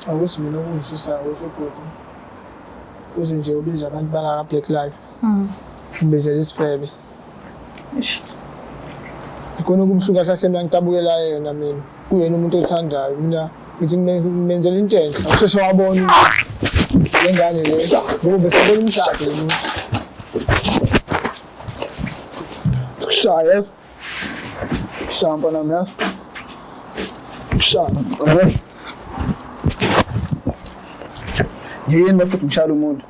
Akuthi mina okungisisayo ukuthi ubhuti uze nje ubize abantu bangaka Black Life. Ubizela isifebe. Eish. Ikhona okubuhlungu kahle kahle mina ngitabukela yena mina. Kuyena umuntu othandayo mina ngithi ngimenzela into enhle. Usheshe wabona ukuthi le ngane le ngoba besabela umshado lo muntu. Kushaya. Kushaya mfana wami yazi. Kushaya mfana wami. Yini futhi ngishaya umuntu.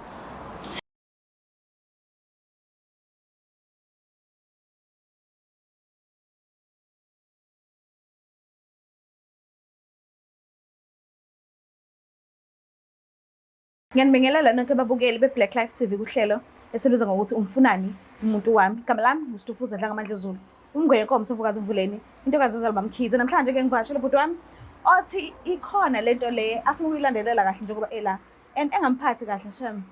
Ngiyanibingelela nonke babukeli be-Black Life TV kuhlelo esilubiza ngokuthi umfunani umuntu wami. Igama lami nguStufuza Dlangamandla Zulu. Umngwe yenkomo sovukazi uvuleni intokazi ezalwa Mkhize. Namhlanje ke ngivakashele ubhuti wami othi ikhona lento le afuna ukuyilandelela kahle njengoba ela and engamphathi kahle shem.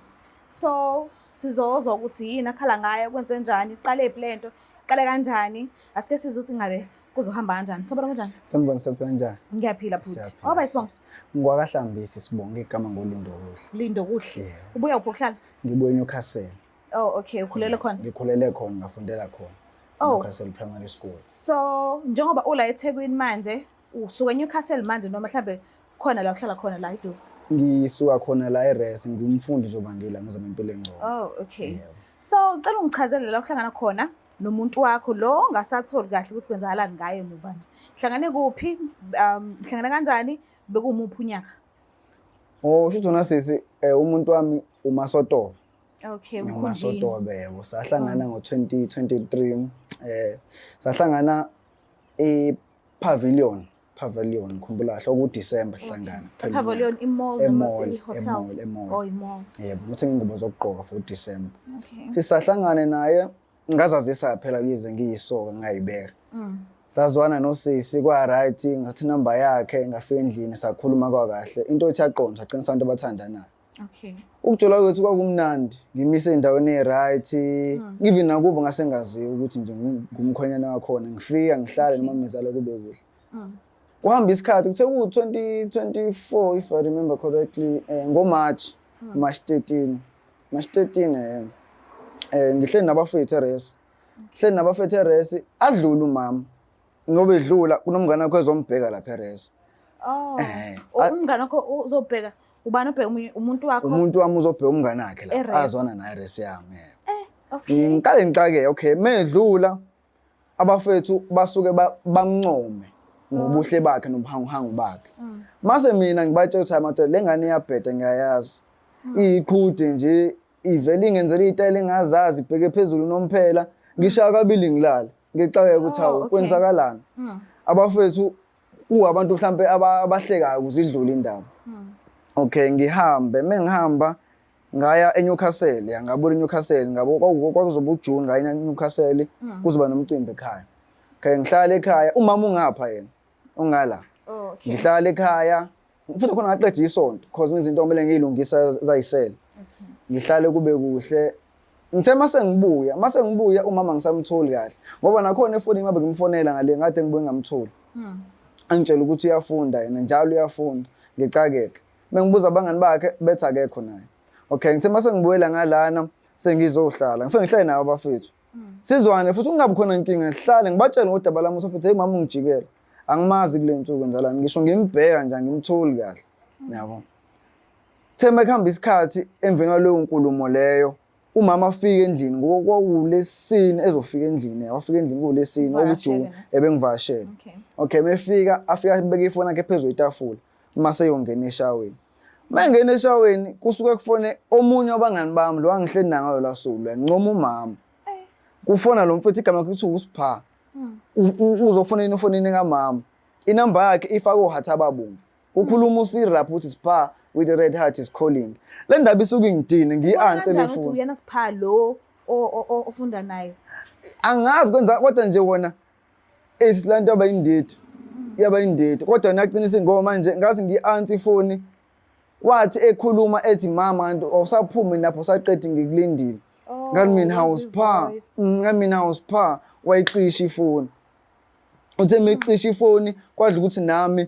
So sizozwa ukuthi yini akhala ngayo kwenze njani iqale phi lento iqale kanjani asike sizwe ukuthi ngabe kuzohamba kanjani. Sabona kanjani? Sanibona siyaphila njani? Ngiyaphila bhuti. Siyaphila, Waba isibongo. sisi. Ngwakahlambisi sibonge igama ngoLindo Kuhle. Lindo kuhle. Yebo. Ubuya uphi ukuhlala? Ngibuye eNewcastle. Oh okay, ukhulele khona. Ngikhulele khona ngafundela khona. Oh. Newcastle Primary School. So njengoba ula eThekwini manje, usuka eNewcastle manje noma mhlambe khona la uhlala khona la eduze. Ngisuka khona la eRes ngumfundi njengoba ngila ngizama impilo engcono. Oh okay. Yebo. So cela ungichazele la uhlangana khona nomuntu wakho lo ongasatholi kahle ukuthi kwenzakalani ngaye muva nje. Hlangane kuphi? Hlangana kanjani? Bekuwumuphi unyaka? Oh, shuthi wena sisi umuntu wami uMasotobe. Okay, umkhunjini. UMasotobe yebo. Sahlangana ngo-2023 sahlangana e-Pavilion, Pavilion khumbula kahle okuDecember sihlangana. Okay. Pavilion i-mall noma E-mall, i-hotel? e-mall, e-mall. Oh, i-mall. Yebo, ngothenga ingubo zokugqoka for uDecember. Okay. Sisahlangane naye ngazazisa phela yize ngiyisoka ngayibeka. Sazwana nosisi kwa right ngathi number yakhe ngafika endlini sakhuluma kwakahle. Into ethi yaqonda sagcina santo abathandanayo. Okay. Ukujula kwethu kwakumnandi, ngimise endaweni e-right. Even nakubo ngase ngaziwa ukuthi nje ngumkhwenyana wakhona. Ngifika ngihlale noma mizala kube kuhle. Kuhamba isikhathi kuthe ku 2024 if I remember correctly ngo March, March 13. March 13 ngihleli nabafethu eRes. Ngihleli nabafethu eRes adlula umama. Ngoba edlula kunomngane wakhe ozombheka lapha eRes. Oh. Umngane wakho uzobheka ubani obheka umuntu wakho? Umuntu wami uzobheka umngane wakhe la. eRes. Azwana naye eRes yami. Yebo. Okay. Ngiqale ngixake okay medlula abafethu basuke bamncome ngobuhle bakhe nobuhanguhangu bakhe. Mase mina ngibatshela ukuthi hayi madoda le ngane iyabheda ngiyayazi. Iyiqhude nje ivele ingenzela iy'tayela engazazi ibheke phezulu nomphela ngishaya kabili ngilale ngixakeke ukuthi Oh, hawu okay. kwenzakalani. Abafethu kuwabantu mhlampe abahlekayo ukuze idlule indaba. Okay ngihambe mengihamba ngaya eNewcastle ya ngabona eNewcastle ngabo kwakuzoba uJune ngaya eNewcastle kuzoba nomcimbi ekhaya. Okay ngihlala ekhaya umama ungapha yena ungala. Oh, okay. Ngihlala ekhaya futhi khona ngaqeda isonto because izinto okumele ngiyilungisa zayisele. Ngihlale kube kuhle. Ngithe mase ngibuya umama ngisamtholi kahle ngoba nakhona efonini ngabe ngimfonela ngale ngade ngibuye ngamtholi. Angitshela ukuthi uyafunda yena njalo uyafunda ngixakeke. Mengibuza abangani bakhe bethi akekho naye. Okay ngithe mase ngibuyela ngalana sengizohlala ngifike ngihlale nabo abafethu. Sizwane futhi kungabi khona inkinga ngihlale ngibatshele ngodaba lami ukuthi hey mama ungijikele. Angimazi kule nsuku kwenzakalani ngisho ngimbheka nje angimtholi kahle. Yabo. Thema kuhamba isikhathi emveni kwaleyo nkulumo leyo umama afike endlini kwakulesini ezofika endlini wafika endlini kulesini Uvakashele, okujune ebengivakashele. Okay. Okay mefika afika abeke ifoni yakhe phezulu etafula mase eyongena eshaweni. Mengena eshaweni kusuke kufone omunye wabangani bami lo angihleli naye la suku ngincoma umama. Kufona lo mfethu igama lakhe kuthiwa uSipha. Uzofona efonini kamama. Inamba yakhe ifakwe ohathi ababomvu. Kukhuluma uSiri lapho uthi Sipha with the red heart is calling. Le ndaba isuke ingidine ngiyi-answer le Kanjani ukuthi phone. uyena Sipha lo ofunda naye? Angazi kwenza kodwa nje wona esilanto yaba indidi. Yaba indidi. Kodwa yena aqinisa ingoma manje ngathi ngiyi-answer ifoni. Wathi ekhuluma ethi mama kanti awusaphumi lapho usaqeda ngikulindile. Oh, Ngathi mina wezwa house pha. i-voice. Ngathi mina house pha wayicisha ifoni. Uthe mecisha ifoni kwadla ukuthi nami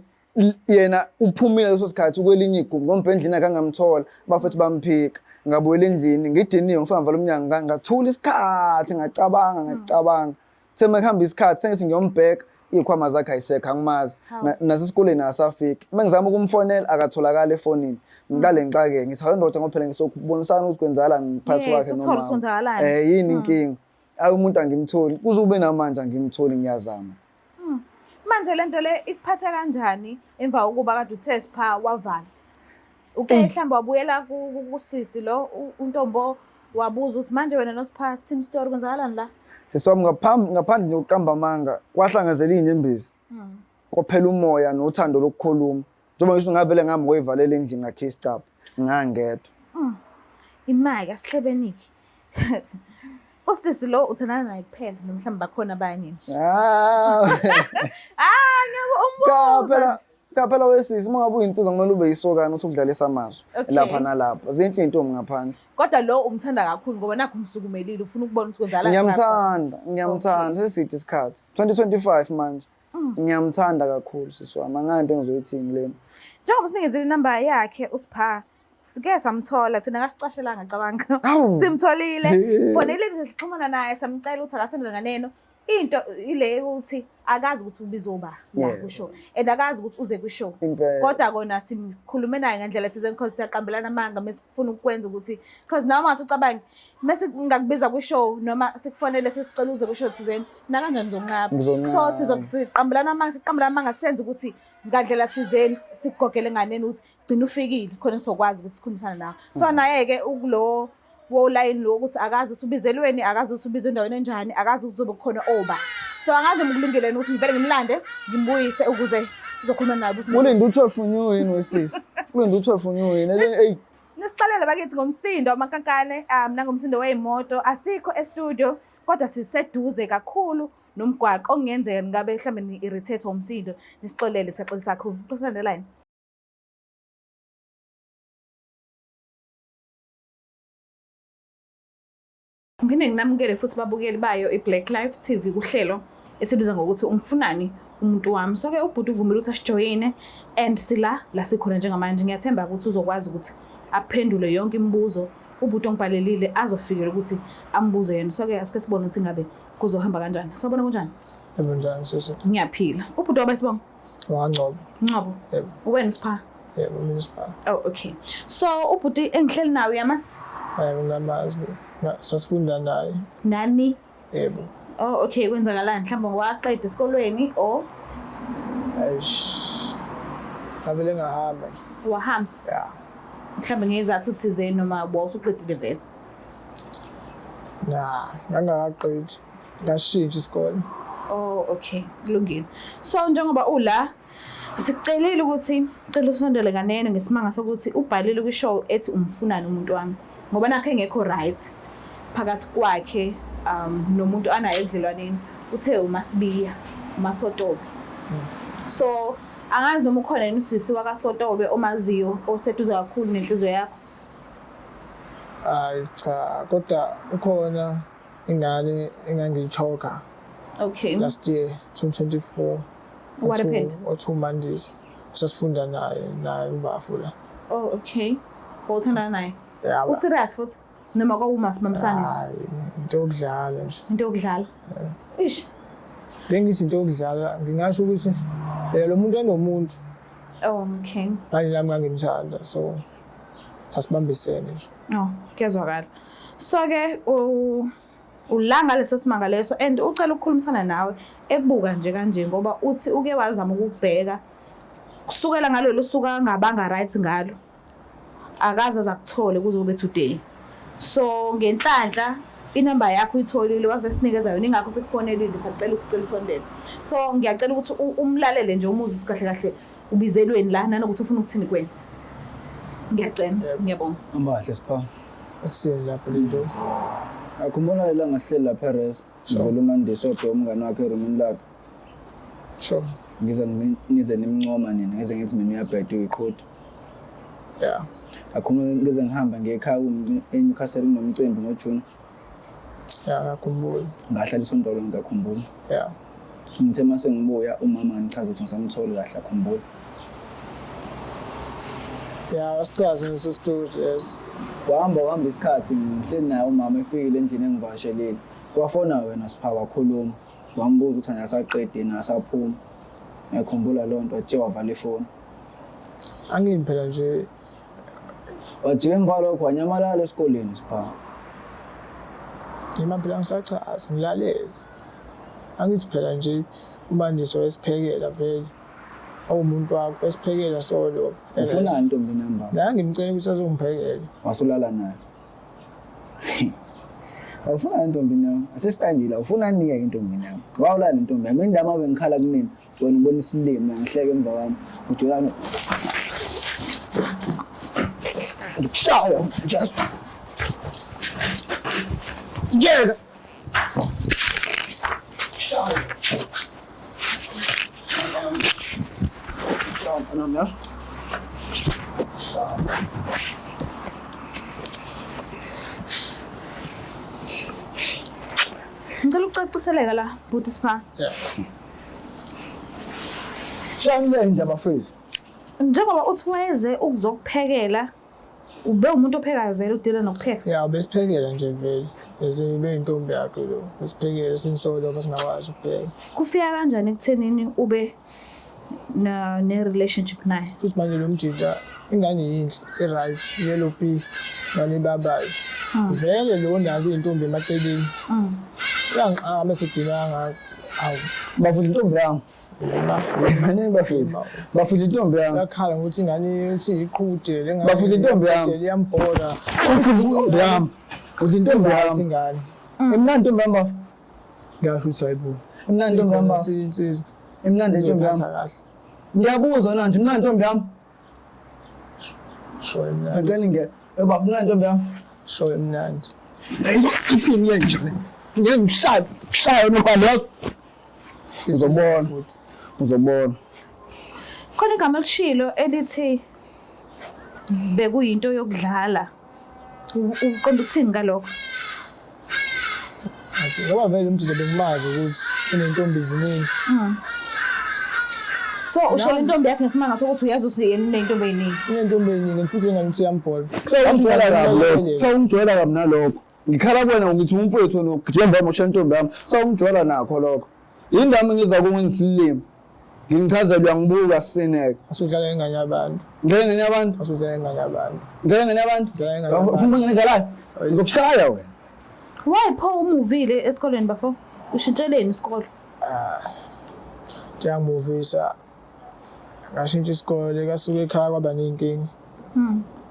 Yena uphumile leso sikhathi kwelinye igumbi ngoba endlini akhe angamthola, bafethu bamphika. Ngabuyela endlini ngidiniwe, ngifika ngivala umnyango, ngathula isikhathi, ngacabanga, ngacabanga. Kuthe uma kuhamba isikhathi sengithi ngiyombheka, iy'khwama zakhe ayisekho, angimazi. Nasesikoleni akasafiki. Uma ngizama ukumfonela akatholakali efonini. Ngiqale ngixakeke ngithi hawu ndoda, ngoba phela ngisokubonisana ukuthi kwenzakalani phakathi Yes, kwakhe uthole nomama. ukuthi kwenzakalani. Yini inkinga? Ayi, umuntu angimtholi, kuze ube namanje angimtholi, ngiyazama. Manje lento le ikuphatha kanjani emva kokuba kade uthe Sipha wavala? Uke mhlawumbe wabuyela kusisi lo uNtombo, wabuza ukuthi manje wena noSipha sithini story, kwenzakalani la? Sisi wami, ngaphandle nje kokuqamba amanga, kwahlangazela iy'nyembezi. Kwaphela umoya nothando lokukhuluma. Njengoba ngisho ngavele ngihamba ngoyivalela endlini, ngakhiya isicabha, ngangedwa. Imaki asihlebeniki. Usisi lo uthandana naye kuphela noma mhlawumbe bakhona abanye nje? Ah. Ah, ngeke Cha umbuzo. phela, cha phela wesisi, uma ngabe uyinsizwa kumele ube yisokana uthi ukudlalisa amazwi lapha nalapha. Zinhle iy'ntombi ngaphandle. Kodwa lo umthanda kakhulu ngoba nakho umsukumelile, ufuna ukubona ukuthi kwenzakalani. Ngiyamthanda, ngiyamthanda, seside isikhathi. 2025 manje. Ngiyamthanda kakhulu sisi wami, anganto engizoyithini lena. Njengoba sinikezile inamba yakhe uSipha, sike samthola thina, kasicashelanga, cabanga. Awu. Simtholile. Fonelile, sixhumana naye, samcela ukuthi akasondele nganeno. Into ile ukuthi akazi ukuthi ubizoba la kwishow and akazi ukuthi uze kwishow. Impela. Kodwa kona simkhulume naye ngendlela thizeni because siyaqambelana amanga mesifuna ukwenza ukuthi, because nawe ungathi ucabange mase ngakubiza kwishow noma sikufonele sesicela uze kwishow thizeni, nakanjani uzonqaba. Ngizonqaba. So sizoqambelana amanga, siqambelana amanga, senze ukuthi ngandlela thizeni sikugogele nganeni ukuthi gcina ufikile khona sizokwazi ukuthi sikhulumisane nawe. So naye-ke ukulo wolayini lo ukuthi akazi ukuthi ubizelweni, akazi ukuthi ubizwe endaweni enjani, akazi ukuthi kuzobe kukhona oba. So angazi noma kulungile yini ukuthi ngivele ngimlande ngimbuyise ukuze uzokhuluma naye buso Kulinde nobuso. u-12 new yini wesisi? Kulinde u-12 new yini? Eyi, Nisixolele bakithi ngomsindo wamankankane, nangomsindo wey'moto. Asikho e-studio kodwa siseduze kakhulu nomgwaqo, okungenzeka ngabe mhlawumbe ni-irritate ngomsindo. Nisixolele, siyaxolisa kakhulu. Ngicela silandele line. Ngiphinde nginamukele futhi babukeli bayo i-Black Life TV kuhlelo esibiza ngokuthi umfunani umuntu wami. So ke ubhuti uvumile ukuthi asijoyine and sila la sikhona njengamanje. Ngiyathemba ukuthi uzokwazi ukuthi aphendule yonke imibuzo ubhuti ongibhalelile azofikela ukuthi ambuze yena. So ke asike sibone ukuthi ngabe kuzohamba kanjani. Sawubona, kunjani? Yebo, njani sisi? Ngiyaphila. Ubhuti waba sibonga. WakaNgcobo. Ngcobo. Yebo. Wena uSipha? Yebo, mina Sipha. Oh, okay. So ubhuti engihleli nawe uyamazi? Yebo, ngiyamazi. Sasifunda naye. Nani? Yebo. Oh, okay, kwenzakalani? Mhlawumbe waqeda esikolweni or Eish. Ngavele ngahamba nje. Wahamba? Yeah. Mhlawumbe ngezathu thizeni noma wawusuqedile vele? Na, ngangakaqedi. Ngashintsha isikole. Oh, okay. Kulungile. So njengoba ula, sikucelile ukuthi cela usondele kanene ngesimanga sokuthi ubhalile kwishow ethi umfunani umuntu wami, ngoba nakho engekho right phakathi kwakhe nomuntu anaye ebudlelwaneni, uthe uMasibiya uMasotobe. So angazi noma ukhona yini usisi wakaSotobe omaziyo oseduze kakhulu nenhliziyo yakho. Hayi cha, kodwa ukhona ingane engangiyichoka last year 2024. What happened? Othu Mandisi. Sasifunda naye ubafula. Oh, okay. Wawuthandana naye? Yeah. Userious futhi noma kwakumasibambisane nje? Hayi, into yokudlala nje. Into yokudlala. Ish. Bengithi into yokudlala, ngingasho ukuthi yena lo muntu enomuntu. Oh, okay. Manje nami ngangimthanda, so sasibambisene nje. Oh, kuyazwakala. So ke ula ngaleso simanga leso and ucela ukukhulumisana nawe ekubuka nje kanje ngoba uthi uke wazama ukukubheka kusukela ngalolu suku angabanga right ngalo, akaze azakuthole kuze kube today. So ngenhlanhla inamba yakho uyitholile, waze sinikeza yona, ingakho sikufonelile sacela ukuthi sicela usondele. So ngiyacela ukuthi umlalele nje, umuzwe ukuthi kahle kahle ubizelweni la nanokuthi ufuna ukuthini kuwena. Ngiyacela, ngiyabonga. Ambahle Sipha. Uthini lapho lento? Akhumbula ilanga sihleli lapha eres. Ngivela uMandisi obhe umngane wakhe erumini lakhe. Ngize nize nimncoma nina, ngize ngithi mina uyabheda, uyiqhude. Akhumbula ngize ngihamba ngiye ekhaya eNewcastle kunomcimbi ngoJune. Yeah, ngakhumbula. Ngahlala isonto lonke, ngakhumbula. Ngithe mase ngibuya umama ngichaza ukuthi ngisamtholi kahle, akhumbula. Ya, wasichaza leso story yes. Wahamba wahamba isikhathi ngihleli naye umama efikile endlini engivakashelile. Kwafona wena Sipha wakhuluma. Wambuza ukuthi angasaqedi yena asaphuma. Ngiyakhumbula leyo nto wajike wavala ifoni. Angimi phela nje Wajike emva kwalokho wanyamalala esikoleni Sipha. Ngima phela ngisachaza ngilalele. Angithi phela nje uMandisa wayesiphekela vele. Awumuntu wakho esiphekela solo. Ufunani ntombi namba? La ngimcela ukuthi azongiphekela. Wasulala naye. Awufuna intombi nami. Asesiqandile awufuna nike intombi nami. Wawulala nentombi yami. Indaba bengikhala kunini. Wena ubona isilima ngihleke emva kwami. Ujolana. Ngikushaya Jesu. Yeka. Shaya. Shaya mfana yazi. Shaya. Ngicela ukucaciseleka la bhuti Sipha. Yeah. Shaya nje abafethu. Njengoba uthi wayeze ukuzokuphekela ube umuntu ophekayo vele udila nokupheka. Ya besiphekela nje vele. Lezi beyintombi yakhe lo. Besiphekela sinsolo basingakwazi ukupheka. Kufika kanjani ekuthenini ube na ne relationship naye? Futhi manje lo mjita ingane yinhle, i-right, yellow pea, ngane ibabayo. Vele lo nazo iy'ntombi emaceleni. Uyangixaka mese edinwa kangaka. Hawu, Bafuna intombi yami. ma. Maningi bafethu. Bafuna intombi yami. Uyakhala ngokuthi ingane uthi iqhude lengane. Bafuna intombi yami. Iyambhora. Uthi intombi yami. Uthi intombi Right yami. ingane. Imnandi intombi yami bafo. Ngasho ukuthi hayibo. Imnandi intombi yami bafo. Insizwa. Imnandi intombi yami. Izophatha kahle. Ngiyakuzwa nanje imnandi intombi yami. Sho imnandi. Ngicela nge. Eh bafo imnandi intombi yami. Sho imnandi. Ithini le nje? Ngeke ngishaye, shaye nobani yazi. Uzobona. Uzobona. Khona igama elishilo elithi bekuyinto yokudlala. Uqonda ukuthini ngalokho? Athi ngoba vele umjita bengimazi ukuthi unentombi ziningi. So usho intombi yakhe ngesimanga sokuthi uyazi ukuthi yena unentombi eziningi. Unentombi eziningi futhi lengane uthi iyambhola. Sewungijwayela kabi lokho. Sewungijwayela kabi nalokho. Ngikhala kuwena ngithi umfowethu wena ugijima emva kwami intombi yami. Sewungijwayela nakho lokho. Yindaba ngiza kungisilima. Ngichazela uyangibuka sineke. Asudlala ingane yabantu. Ngidlala ngene abantu. Asudlala ingane yabantu. Ngidlala ngene abantu. Ngidlala ingane yabantu. Ufuna ukungena edlalayo? Ngizokushaya wena. Why pho umuvile esikoleni bafo? Ushintsheleni isikolo? Ngiyamuvisa. Ngashintsha isikole kasuka ekhaya kwaba ney'nkinga.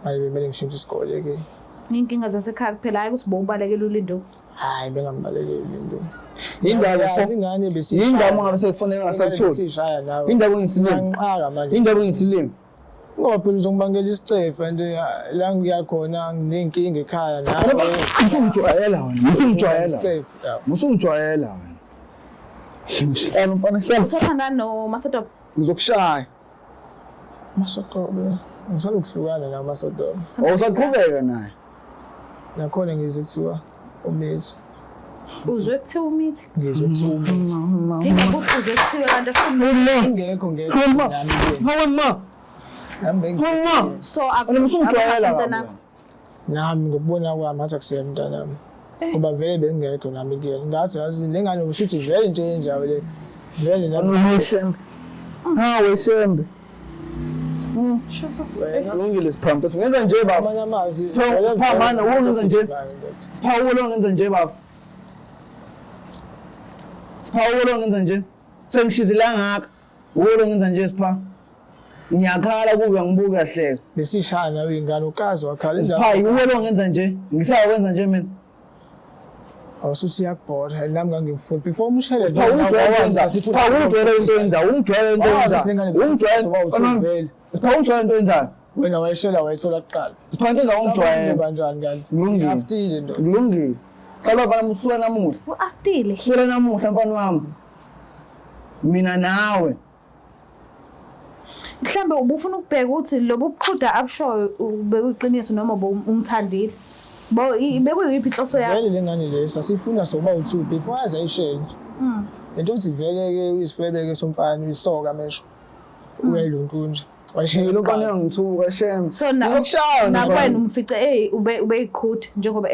Manje bekumele ngishintshe isikole ke. Inkinga zasekhaya kuphela hayi ukuthi bowubalekela ulindo. Hayi bengambalekeli into. Yindaba Yazi pho. ingane besishaya. Yindaba ungabe sekufonela ungasakutholi. Besishaya nawe. Indaba ungisilima. Ngiyanqaka manje. Indaba ungisilima. Ngoba phela uzongibangela isicefe nje la ngiya khona nginenkinga ekhaya nawe. Usungijwayela wena. Usungijwayela. Isicefe. ya. Usungijwayela wena. Ngishaya mfana shaya. Usathandana noMasotobe? Ngizokushaya. Masotobe. Ngisalokuhlukana nawo Masotobe. Awusaqhubeka naye. Nakhona ngizwe kuthiwa umithi. Uzwe kuthiwa umithi. Ngizwe kuthiwa umithi. Ingakuthi uzwe kuthiwa kanti akusho Ingekho ngekho nami ke. Hawe ma. Nami bengi Ma. so Wena usungijwayela kabi. mntanakho. nami ngokubona kwami ngathi akusiyena mntanami. Ngoba vele bengingekho nami kuyena. Ngathi yazi le ngane usho ukuthi vele into eyenzayo le. Vele nami Hawe Hawe shembe. Shuthu. Kulungile siphambi. Ngenza nje baba. amanye amazwi. Sipha mana ungenza nje. Siphawulo ngenza nje baba. Siphawulo ngenza nje. Sengishizile kangaka. Ulo ngenza nje sipha. Ngiyakhala kuba ngibuka hleka. Besishaya nawe ingane ukaze wakhala Sipha ulo ngenza nje. Ngisakwenza nje mina. Awusuthi iyakubhora nami ngangimfuni before umshele Sipha ungijwayele wenza. Sipha ungijwayele into yenza. Ungijwayele into yenza. Ungijwayele. Sipha ungijwayele into yenzayo. Wena wayeshela wayithola kuqala. Sipha into yenza ungijwayele. Kanjani kanti? Kulungile. Aftile ndoda. Kulungile. Hlala bana usuka namuhla. U-aftile. Kusukela namuhla mfana wami. Mina nawe. Mhlambe ubufuna ukubheka ukuthi lobu buqhuda abushoyo bekuyiqiniso noma umthandile. Bo bekuyiphi inhloso yakho? Vele le ngane le sasifuna soba u2 before aze ayishele. Lento ukuthi vele ke uyisifebe ke somfana uyisoka mesho. Uyayiluntu nje. Wayishela Lo mfana uyangithuka shem. So na Ngizokushaya nakwena umfice ey ube ubeyiqhude njengoba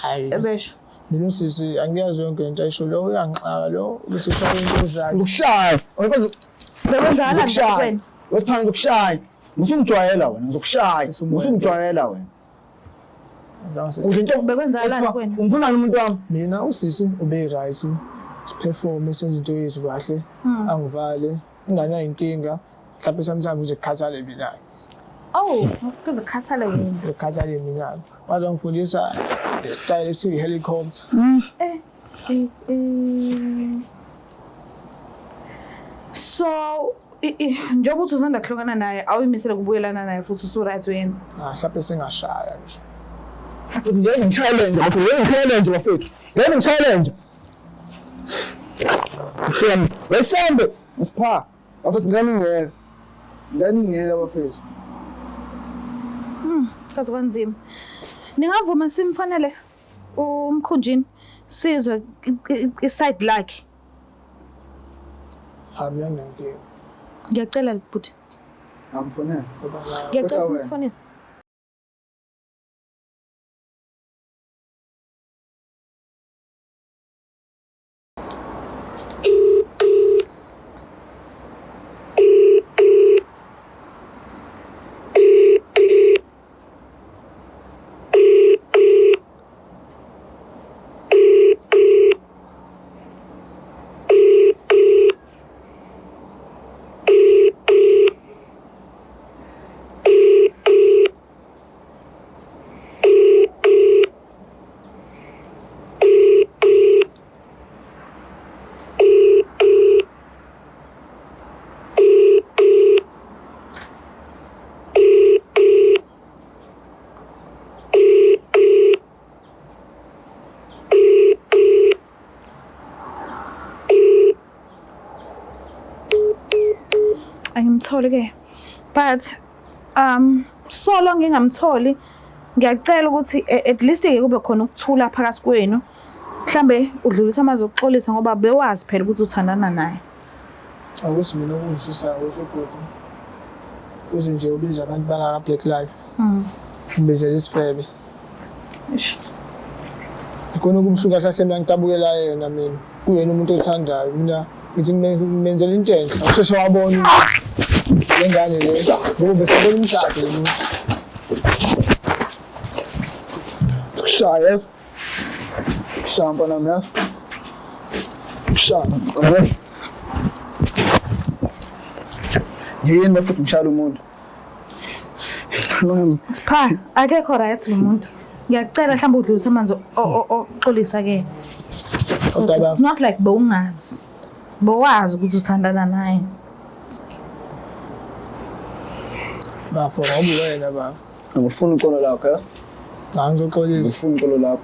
Hayi. ebesho. Mina usisi angiyazi yonke lento ayisho lo uyangixaka lo bese ushaya into zakhe. Ngizokushaya. Bekwenzakalani Ngizokushaya. kwena? Wesiphansi ngizokushaya. Usungijwayela wena, ngizokushaya. Usungijwayela wena. Udla into Bekwenzakalani kuwena? Umfunani umuntu wami? Mina usisi ube right. Siperforme senze into yethu kahle. Angivale. Ingane ayinkinga. Mhlawumbe sometimes uze kukhathale mina. Oh, kuze kukhathale wena. Kukhathale mina. Waze wangifundisa le style esiyi helicopter. Eh, eh, eh. So njengoba uthi usanda kuhlukana naye awuyimisele kubuyelana naye futhi usu-right wena. Ah, mhlawumbe sengashaya nje. Futhi ngeke ngi-challenge bafethu, ngeke ngi-challenge bafethu. Ngeke ngi-challenge. Shem, wesembe, usipha. Bafethu ngeke ngeke. Ngeke ngeke bafethu. Kaze kwanzima. Ningavuma simfanele umkhunjini sizwe iside lakhe. Hayi mina nginenkinga. Ngiyacela bhuti. Amfonela. Ngoba Ngiyacela Kodwa wena. simfonise. Angimtholi ke. But so long ngingamtholi ngiyacela ukuthi at least ke kube khona ukuthula phakathi kwenu. Mhlambe udlulisa amazwi okuxolisa ngoba bewazi phela ukuthi uthandana naye. Akuthi mina okungisisayo ukuthi ubhuti uze nje ubize abantu bangaka Black Life. Ubizela isifebe. Eish. Ikona okubuhlungu kahle kahle mina ngitabukela yena mina. Kuyena umuntu othandayo. Mina ngithi ngimenzela into enhle. Usheshe wabona ukuthi le ngane le ngoba besebona umshado lo muntu. Kushaya. Kushaya mfana wami yazi. Kushaya. mfana. Yini bafethu ngishaya umuntu. Mfana wami. Sipha, akekho right lo muntu. Ngiyacela mhlawumbe udlulise amanzi oxolisa ke. Kodwa It's not like bewungazi. Bewazi ukuthi uthandana naye. Bafo ngoba wena bafo. Ngifuna uxolo lakho yazi. Cha ngizoxolisa. Ngifuna uxolo lakho.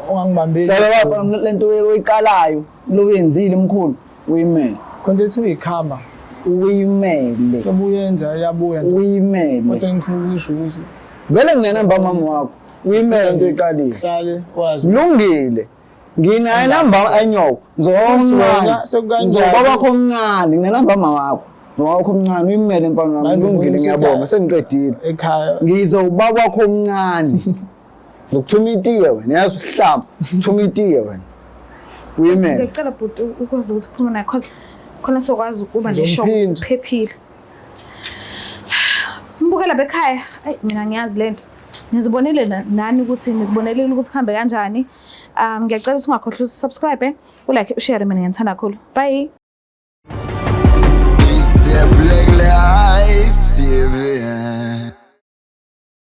Ungangibambeli. Hlala lapha lento oyiqalayo lo uyenzile mkhulu uyimele. Khona ethi ikhama. Uyimele. Ubuyenza iyabuya nto. Uyimele. Kodwa engifuna ukusho ukuthi Vele nginenamba mama wakho. Uyimele into oyiqalile. hlale wazi. Kulungile. Nginayo namba enyoko. Ngizomncane. Wena sekukanjani? Ngizobaba wakho omncane, nginenamba mama wakho. Ngizobaba wakho omncane uyimele mfana wami. Manje Kulungile ubuyisa ngiyabonga ekhaya. sengiqedile. Ekhaya Ngizobaba wakho omncane. Ngizokuthuma itiye wena, yazi uhlamba. Thuma itiye wena. Uyimele. Ngiyacela bhuti ukwazi ukuthi ukhulume naye cause khona sokwazi ukuba nesho ukuthi Ngizomphinde. uphephile. Mbukela bekhaya, ayi mina ngiyazi lento. Nizibonele nani ukuthi nizibonelile ukuthi kuhambe kanjani. Ngiyacela ukuthi ungakhohlwa ukusubscribe, ulike, ushare mina ngiyanithanda kakhulu. Bye. It's the